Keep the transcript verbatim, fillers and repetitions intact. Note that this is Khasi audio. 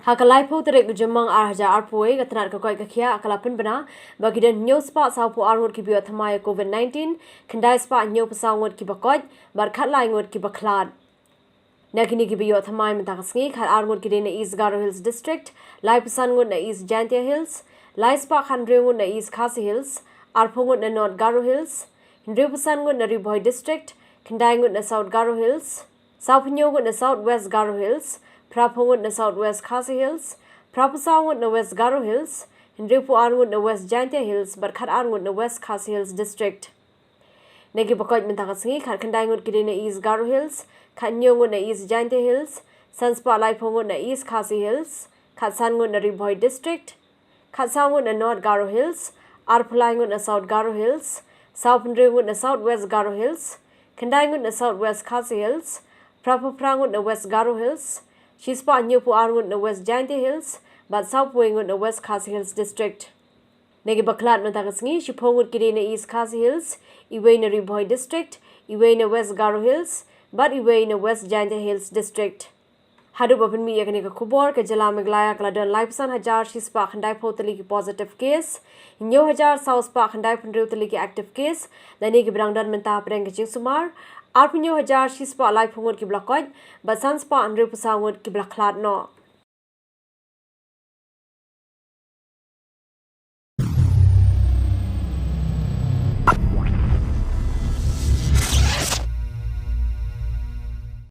Ha ka laiphew tarik u Jymmang ar hajar arphew wei, ka tnad ka koit ka khiah ka la pynbna ba ki don hynñiew spah sawphew ar ngut kiba ïoh thymmai ïa COVID nineteen, khyndai spah hynñiewphew saw ngut kiba koit bad khatlai ngut kiba khlad. Na kine kiba ïoh thymmai mynta ka sngi, khatar ngut ki dei na East Garo Hills District, laiphew san ngut na East Jaintia Hills, lai spah khathynriew ngut na East Khasi Hills, arphew ngut na North Garo Hills, hynriewphew san ngut na Ri Bhoi District, khyndai ngut na South Garo Hills, sawphew hynñiew ngut na South West Garo Hills, phraphew ngut na South West Khasi Hills, phraphew saw ngut na West Garo Hills, hynriewphew ar ngut na West Jaintia Hills bad khatar ngut na West Khasi Hills District. Na kiba koit mynta ka sngi, khatkhyndai ngut ki dei na East Garo Hills, khathynñiew ngut na East Jaintia Hills, san spah laiphew ngut na East Khasi Hills, khatsan ngut na Ri Bhoi District, khatsaw ngut na North Garo Hills, arphew lai ngut na South Garo Hills, sawphew hynriew ngut na South West Garo Hills, khyndai ngut na South West Khasi Hills, phraphew phra ngut na West Garo Hills, shispah hynñiewphew ar ngut na West Jaintia Hills bad sawphew wei ngut na West Khasi Hills District. Na kiba khlad mynta ka sngi, shiphew ngut ki dei na East Khasi Hills, iwei na Ri Bhoi District, iwei na West Garo Hills bad iwei na West Jaintia Hills District. Haduh ba pynmih ïa kane ka khubor, ka jylla Meghalaya ka la don laiphew san hajar shispah khyndaiphew tylli ki positive case, hynñiew hajar saw spah khyndaiphew hynriew tylli ki active case, lane kiba dang don mynta hapdeng ka jingsumar, arphew hynñiew hajar shispah laiphew ngut kiba la koit bad san spah hynriewphew saw ngut kiba la khlad noh.